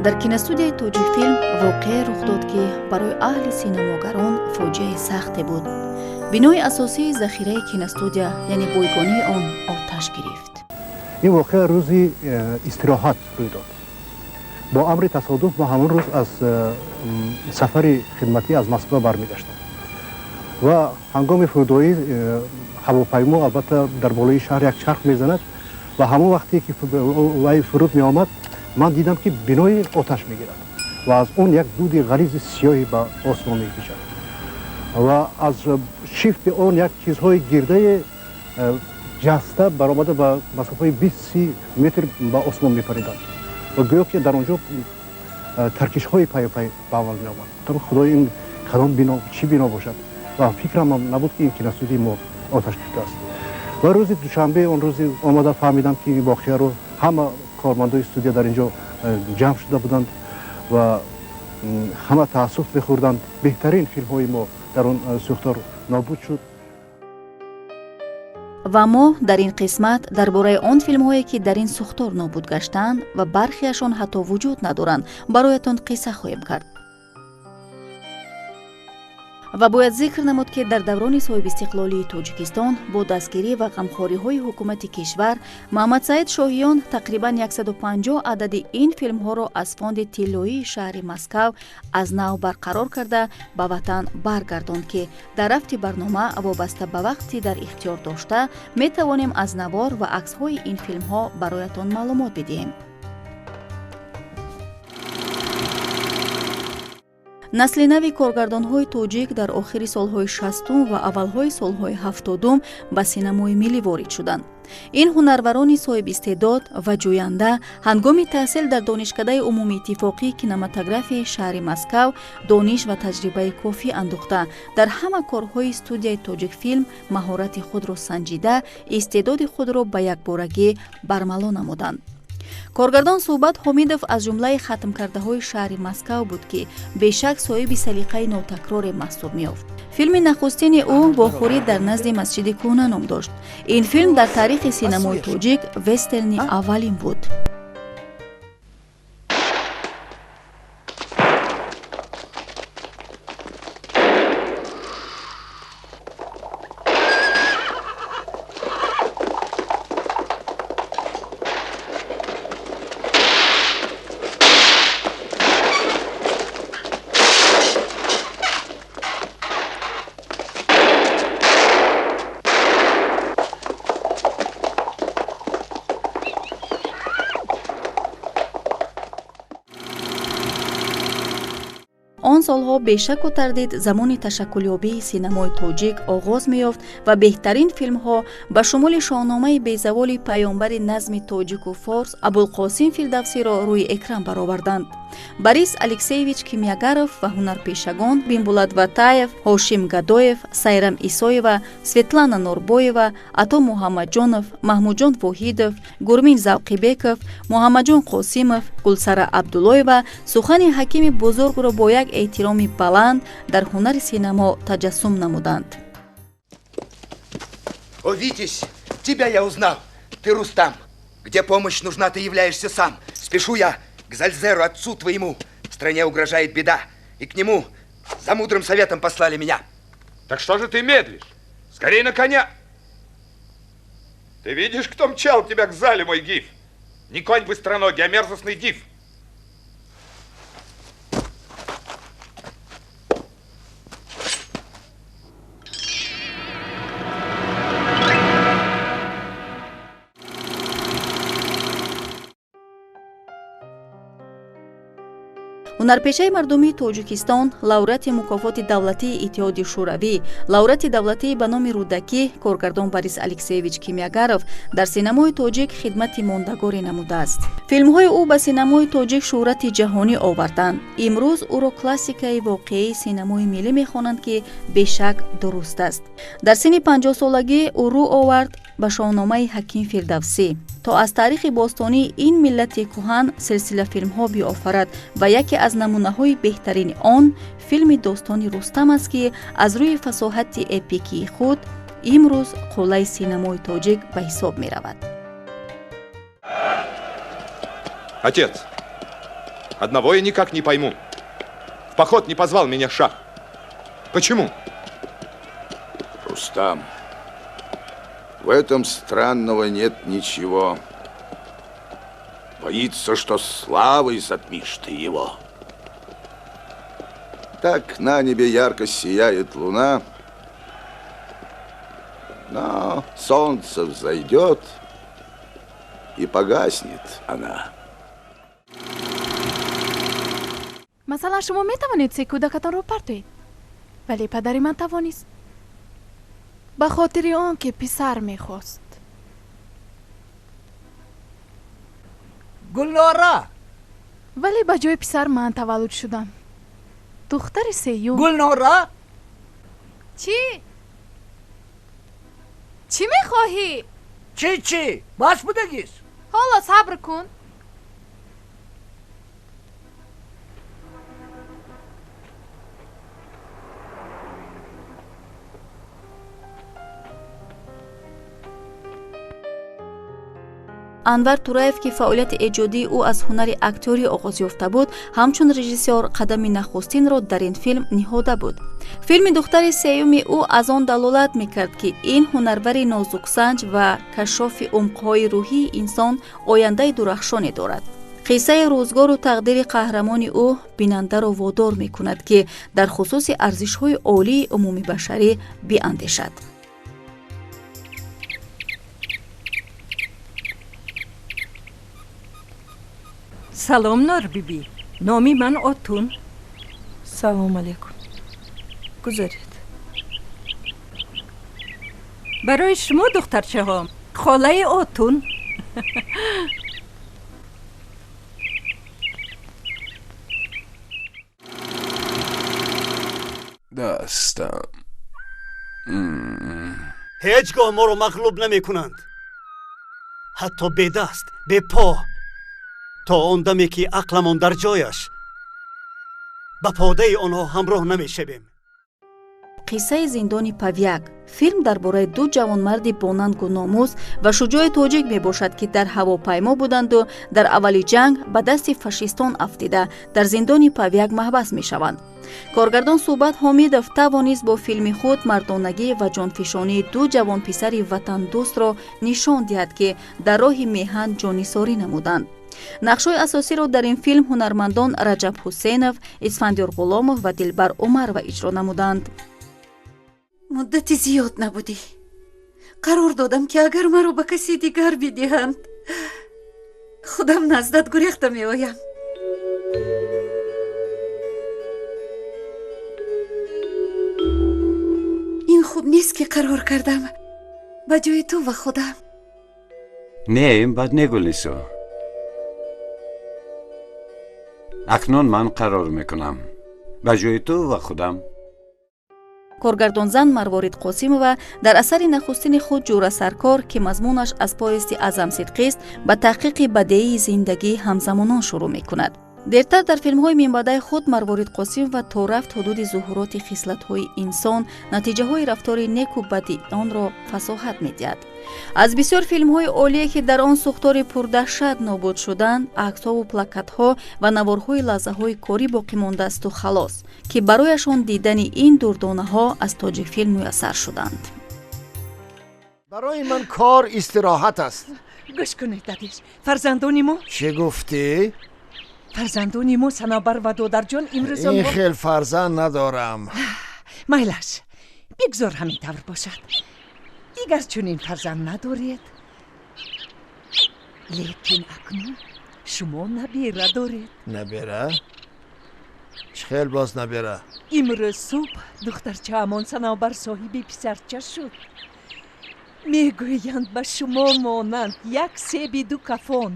Дар киностудияи «Тоҷикфилм» воқеае рух дод, ки барои аҳли синамогарон фоҷиаи сахте буд. Бинои асосии захираи киностудия, яъне бойгонии он, оташ гирифт. Ин воқеа рӯзи истироҳат рӯй дод. Бо амри тасодуф ма ҳамон рӯз аз сафари хидматӣ аз Москва бармегаштам ва ҳангоми фурудоӣ ҳавопаймо, албатта, дар болои шаҳр як чарх мезанад ва ҳамон вақте ки вай фуруд меомад, ман дидам, ки бинои оташ мегирад ва аз он як дуди ғализи сиёҳе ба осмон мекашад ва аз шифти он як чизҳои гирдае ҷаста баромада ба масофаи 20-30 метр ба осмон мепариданд ва гӯё ки дар он ҷо таркишҳои паяпай ба амал меомад. Гуфтам: «Худои, ин кадом бино, чӣ бино бошад?» Ва фикрам набуд, ки ин киностудияи мо оташ гирифтааст. Ва рӯзи душанбе, он рӯзи омада фаҳмидам, ки ин воқеаро ҳама кормандои студия дар ин ҷо ҷамъ шуда буданд ва ҳама таассуф мехӯрданд. Беҳтарин филмҳои мо дар он сӯхтор нобуд шуд. Ва мо дар ин қисмат дар бораи он филмҳое, ки дар ин сӯхтор нобуд гаштаанд ва бархеашон ҳатто вуҷуд надоранд, бароятон қисса хоҳем кард. Ва бояд зикр намуд, ки дар даврони соҳибистиқлолии Тоҷикистон бо дастгирӣ ва ғамхориҳои ҳукумати кишвар Муҳаммадсаид Шоҳиён тақрибан 150 адади ин филмҳоро аз фонди тиллоии шаҳри Москав аз нав барқарор карда, ба ватан баргардонд, ки дар рафти барнома вобаста ба вақти дар ихтиёр дошта метавонем аз навор ва аксҳои ин филмҳо бароятон маълумот бидиҳем. Насли нави коргардонҳои тоҷик дар охири солҳои 60-ум ва аввалҳои солҳои 70-ум ба синамои миллӣ ворид шуданд. Ин ҳунарварони соҳибистеъдод ва ҷӯянда ҳангоми таҳсил дар Донишкадаи умумииттифоқии кинематографияи шаҳри Москав дониш ва таҷрибаи кофӣ андӯхта, дар ҳама корҳои студияи «Тоҷикфилм» маҳорати худро санҷида, истеъдоди худро ба якборагӣ бармало намуданд. Коргардон Суҳбат Ҳомидов аз ҷумлаи хатмкардаҳои шаҳри Москав буд, ки бешак соҳиби салиқаи нотакроре маҳсуб меёфт. Филми нахустини ӯ «Вохӯрӣ дар назди масҷиди кӯҳна» ном дошт. Ин филм дар таърихи синамои тоҷик вестерни аввалин буд. Он солҳо бешаку тардид замони ташаккулёбии синамои тоҷик оғоз меёфт ва беҳтарин филмҳо, ба шумули шоҳномаи безаволи паёмбари назми тоҷику форс Абулқосим Фирдавсиро рӯи экран бароварданд. Борис Алексеевич Кимягаров ва ҳунарпешагон Бимбулат Ватаев, Ҳошим Гадоев, Сайрам Исоева, Светлана Норбоева, Ато Муҳаммадҷонов, Маҳмудҷон Воҳидов, Гурмин Завқибеков, Муҳаммадҷон Қосимов, Гулсара Абдуллоева сухани ҳакими бузургро бо як эҳтироми баланд дар ҳунари синамо таҷассум намуданд. О, Витязь, тебя я узнал. Ты Рустам. Где помощь нужна, ты являешься сам. Спешу я к Зальзеру, отцу твоему. Стране угрожает беда, и к нему за мудрым советом послали меня. Так что же ты медлишь? Скорей на коня! Ты видишь, кто мчал тебя к зале, мой Гив? Не конь быстроногий, а мерзостный див. Ҳунарпешаи мардумии Тоҷикистон, лауреати мукофоти давлатии Иттиҳоди Шӯравӣ, лауреати давлатии ба номи Рӯдакӣ, коргардон Борис Алексеевич Кимягаров дар синамои тоҷик хидмати мондагоре намудааст. Филмҳои ӯ ба синамои тоҷик шӯҳрати ҷаҳонӣ оварданд. Имрӯз ӯро классикаи воқеии синамои миллӣ мехонанд, ки бешак дуруст аст. Дар синни 50-солагӣ ӯ рӯ овард ба шоҳномаи ҳаким Фирдавсӣ, то аз таърихи бостонии ин миллати кӯҳан силсила филмҳо биофарад ва яке аз намунаҳои беҳтарини он филми достони Рустам аст, ки аз рӯи фасоҳати эпикии худ имрӯз қуллаи синамои тоҷик ба ҳисоб меравад. Отец, Одного я никак не пойму. В поход не позвал меня шах. Почему? Рустам, в этом странного нет ничего. Боится, что славой затмишь ты его. Так на небе ярко сияет луна, но солнце взойдет, и погаснет она. Масалан, шумо метавонед се кӯдакатонро партоед, вале падари ман тавонист, ба хотири он ки писар мехост. Гулнора! Вале ба ҷои писар ман таваллуд шудам, духтари сеюм. Гулнора! Чӣ? Чӣ мехоҳӣ? Чӣ, чӣ? Бас будагист. Ҳоло сабр кун. Анвар Тураев, ки фаъолияти эҷодии ӯ аз ҳунари актёрӣ оғоз ёфта буд, ҳамчун режиссёр қадами нахустинро дар ин филм ниҳода буд. Филми «Духтари сеюми» ӯ аз он далолат мекард, ки ин ҳунарвари нозуксанҷ ва кашшофи умқҳои рӯҳии инсон ояндаи дурахшоне дорад. Қиссаи рӯзгору тақдири қаҳрамони ӯ бинандаро водор мекунад, ки дар хусуси арзишҳои олии умумибашарӣ биандешад. Салом, Норбибӣ, номи ман Отун. Салом алейкум, гузаред. Барои шумо, духтарчаҳо, холаи Отун. Дастам. Ҳеҷ гоҳ моро мағлуб намекунанд, ҳатто бедаст, бепо, то он даме ки ақламон дар ҷояш, ба подаи онҳо ҳамроҳ намешавем. Қиссаи зиндони Павяк. Филм дар бораи ду ҷавонмарди бонангу номус ва шуҷои тоҷик мебошад, ки дар ҳавопаймо буданду дар аввали ҷанг ба дасти фашистон афтида, дар зиндони Павяк маҳбас мешаванд. Коргардон Суҳбат Ҳомидов тавонист бо филми худ мардонагӣ ва ҷонфишонии ду ҷавонписари ватандӯстро нишон диҳад, ки дар роҳи меҳан ҷоннисорӣ намуданд. Нақшҳои асосиро дар ин филм ҳунармандон Раҷаб Ҳусейнов, Исфандиёр Ғуломов ва Дилбар Умарова иҷро намуданд. Муддати зиёд набудӣ. Қарор додам, ки агар маро ба каси дигар бидиҳанд, худам наздат гурехта меоям. Ин хуб нест, ки қарор кардам ба ҷои ту ва худам. Не, ин бад не, Гулнисо. Акнун ман қарор мекунам ба ҷои ту ва худам. Коргардонзан Марворид Қосимова дар асари нахустини худ «Ҷура саркор», ки мазмунаш аз повести Аъзам Сидқист, ба таҳқиқи бадеии зиндагии ҳамзамонон шурӯъ мекунад. Дертар дар филмҳои минбаъдаи худ Марворид Қосимова то рафт ҳудуди зуҳуроти хислатҳои инсон, натиҷаҳои рафтори неку бади онро фасоҳат медиҳад. Аз бисёр филмҳои олие, ки дар он сӯхтори пурдаҳшат нобуд шуданд, аксҳову плакатҳо ва наворҳои лаҳзаҳои корӣ боқӣ мондаасту халос, ки барояшон дидани ин дурдонаҳо аз Тоҷикфилм муяссар шуданд. Барои ман кор истироҳат аст. Гӯш кунед, дадиш, фарзандони мо. Чӣ гуфтӣ? Фарзандони мо Санобар ва Додарҷон имрӯз. Ин хел фарзанд надорам. Майлаш, бигзор ҳамин тавр бошад. Дигар чунин фарзанд надоред, лекин акнун шумо набера доред. Набера? Чӣ хел боз набера? Имрӯз субҳ духтарчаамон Санобар соҳиби писарча шуд. Мегӯянд, ба шумо монанд, як себи ду кафон.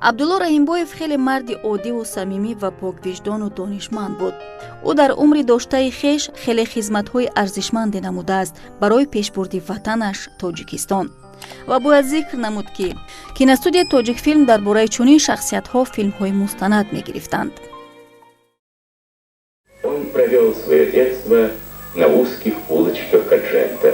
Абдулло Раҳимбоев хеле марди оддиву самимӣ ва поквиҷдону донишманд буд. Ӯ дар умри доштаи хеш хеле хизматҳои арзишманде намудааст барои пешбурди ватанаш Тоҷикистон. Ва бояд зикр намуд, ки киностудияи Тоҷикфилм дар бораи чунин шахсиятҳо филмҳои мустанад мегирифтанд. Он провел свое детство на узких улочках Ходжента.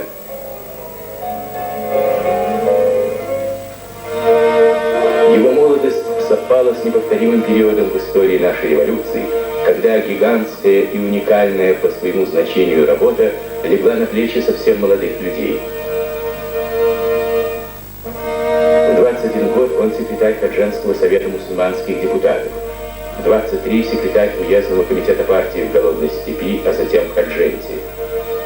с неповторимым периодом в истории нашей революции, когда гигантская и уникальная по своему значению работа легла на плечи совсем молодых людей. В 21 год он секретарь Ходжентского совета мусульманских депутатов. В 23 секретарь уездного комитета партии в Голодной степи, а затем в Ходженте.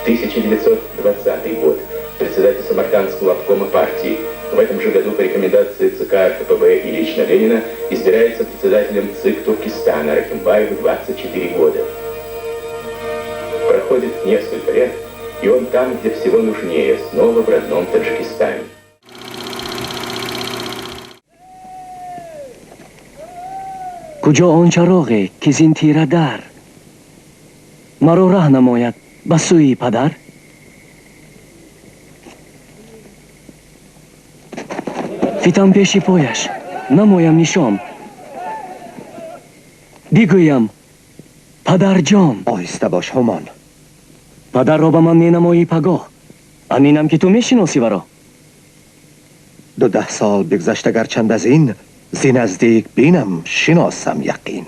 1920 год. Председатель Самаркандского обкома партии. В этом же году по рекомендации ЦК РКПБ и лично Ленина избирается председателем ЦИК Туркестана Рахимбаеву 24 года. Проходит несколько лет, и он там, где всего нужнее, снова в родном Таджикистане. Куҷо он чароғе, ки зин тира дар маро раҳ намояд ба сӯи падар? Фитам пеши пояш, намоям нишон, бигӯям: падарҷон. Оҳиста бош, ҳумон. Падарро ба ман менамоӣ пагоҳ, аминам, ки ту мешиносӣ варо. 12 сол бигзашт агарчанд аз ин, зи наздик бинам, шиносам яқин.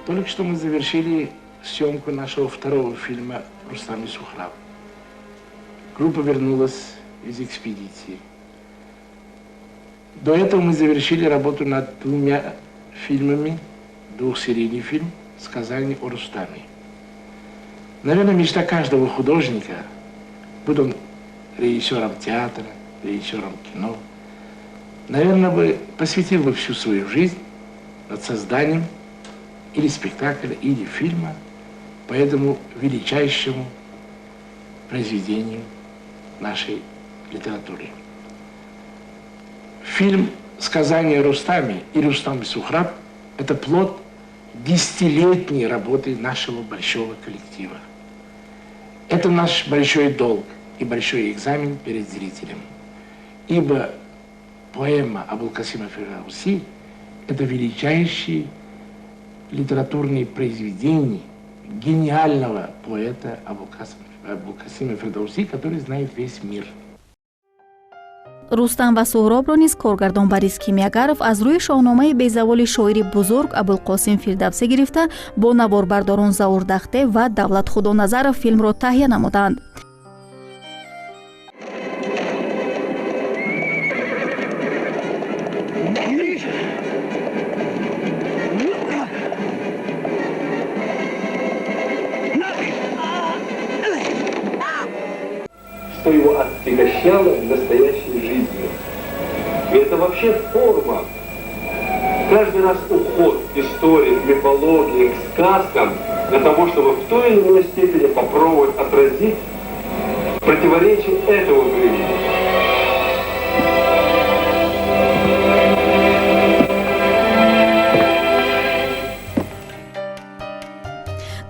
Только что мы завершили съемку нашего второго фильма «Рустам и Сухраб». Группа вернулась из экспедиции. До этого мы завершили работу над двумя фильмами, двухсерийный фильм «Сказание о Рустаме». Наверное, мечта каждого художника, будь он режиссером театра, режиссером кино, наверное, бы посвятил бы всю свою жизнь над созданием или спектакля, или фильма по этому величайшему произведению нашей литературы. Фильм «Сказание о Рустаме» и «Рустам и Сухраб» – это плод десятилетней работы нашего большого коллектива. Это наш большой долг и большой экзамен перед зрителем. Ибо поэма Абулкасима Фирдауси – это величайшее литературное произведение гениального поэта Абулкасима Фирдауси, который знает весь мир. Рустам ва Суҳробро низ коргардон Борис Кимиёгаров аз рӯи шоҳномаи безаволи шоири бузург Абулқосим Фирдавсӣ гирифта, бо наворбардорон Заур Дахте ва Давлат Худоназаров филмро таҳия намуданд. Что его отягощало в настоящей жизни. И это вообще форма. Каждый раз уход к истории, к мифологии, к сказкам, для того, чтобы в той или иной степени попробовать отразить противоречие этого времени.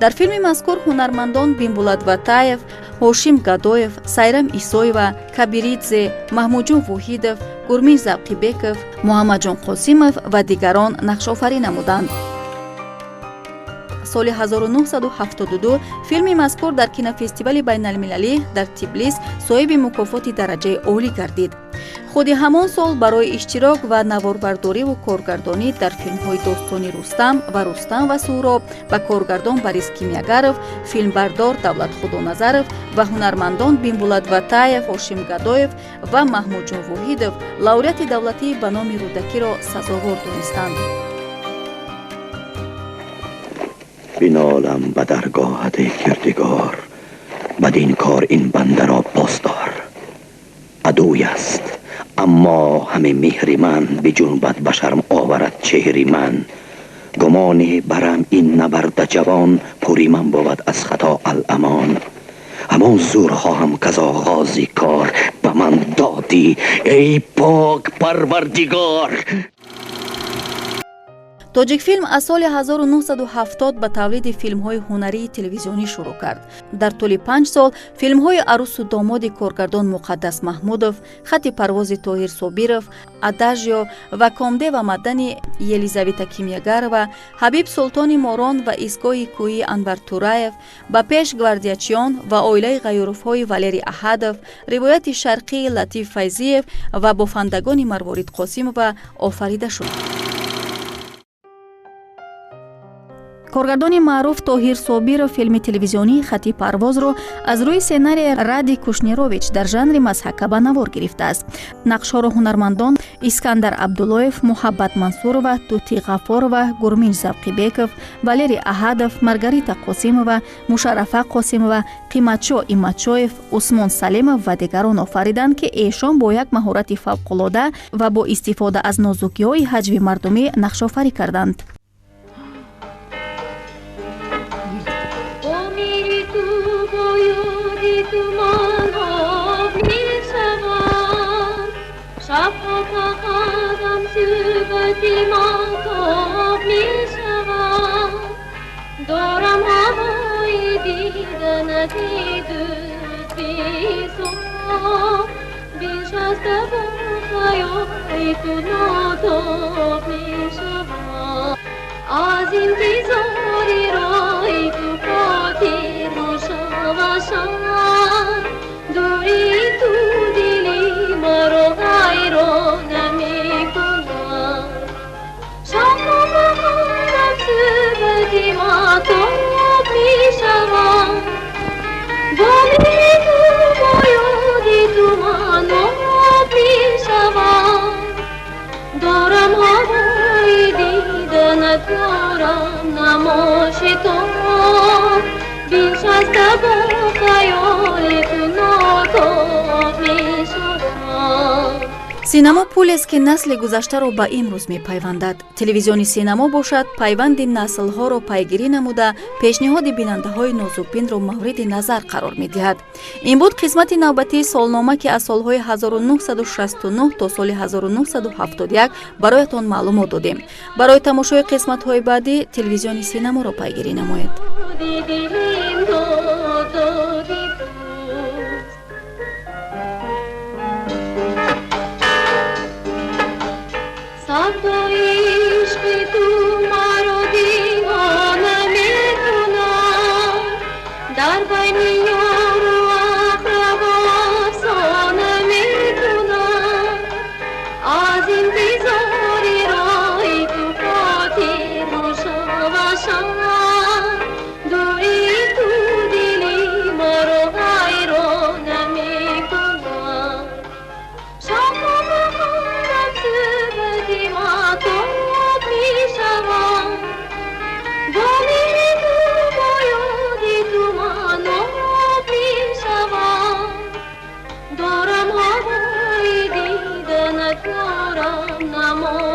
Дар филми мазкур ҳунармандон Бимбулат Ватаев, Ҳошим Гадоев, Сайрам Исоева, Кабиридзе, Маҳмудҷон Воҳидов, Гурмин Завқибеков, Муҳаммадҷон Қосимов ва дигарон нақшофарӣ намуданд. Соли 1972 филми мазкур дар кинофестивали байналмилалӣ дар Тиблис соҳиби мукофоти дараҷаи олӣ гардид. Худи ҳамон сол барои иштирок ва наворбардориву коргардонӣ дар филмҳои достони Рустам ва Рустам ва Суҳроб ба коргардон Борис Кимиёгаров, филмбардор Давлат Худоназаров ва ҳунармандон Бимбулат Ватаев, Ҳошим Гадоев ва Маҳмудҷон Воҳидов лауреати давлатии ба номи Рӯдакиро сазовор донистанд. Бинолам ба даргоҳат, эй Кирдигор, бадин кор ин бандаро боздор. Адуй аст, аммо ҳаме меҳри ман биҷунбад, ба шарм оварад чеҳри ман. Гумоне барам ин набарда ҷавон, пури ман бовад аз хато аламон. Ҳамон зур хоҳам, каз оғози кор ба ман додӣ, эй пок Парвардигор. Тоҷикфилм аз соли 1970 ба тавлиди филмҳои ҳунарии телевизионӣ шурӯъ кард. Дар тӯли 5 сол филмҳои Арӯсу домоди коргардон Муқаддас Маҳмудов, Хати парвози Тоҳир Собиров, Адажио ва Комде ва мадани Елизавета Кимиёгарова, Ҳабиб Султони Морон ва Истгоҳи кӯҳии Анвар Тураев, Ба пеш, гвардиячиён ва Оилаи Ғаюровҳои Валерий Аҳадов, Ривояти шарқии Латиф Файзиев ва Бофандагони Марворид Қосимова офарида шуд. Коргардони маъруф Тоҳир Собиров филми телевизионии «Хати парвозро» аз рӯи сценарии Ради Кушнерович дар жанри мазҳака ба навор гирифтааст. Нақшҳоро ҳунармандон Искандар Абдуллоев, Муҳаббат Мансурова, Тути Ғафорова, Гурмин Завқибеков, Валерий Аҳадов, Маргарита Қосимова, Мушаррафа Қосимова, Қиматшо Иматшоев, Усмон Салимов ва дигарон офариданд, ки эшон бо як маҳорати фавқулода ва бо истифода аз нозукиҳои ҳаҷви мардумӣ нақшофарӣ карданд. Синамо пулест, ки насли гузаштаро ба имрӯз мепайвандад. Телевизиони Синамо бошад, пайванди наслҳоро пайгирӣ намуда, пешниҳоди бинандаҳои нозукбинро мавриди назар қарор медиҳад. Ин буд қисмати навбатии солнома, ки аз солҳои 1969 то соли 1971 бароятон маълумот додем. Барои тамошои қисматҳои баъдӣ телевизиони Синаморо пайгирӣ намоед. Дорам ҳавои диданат, дорам намо.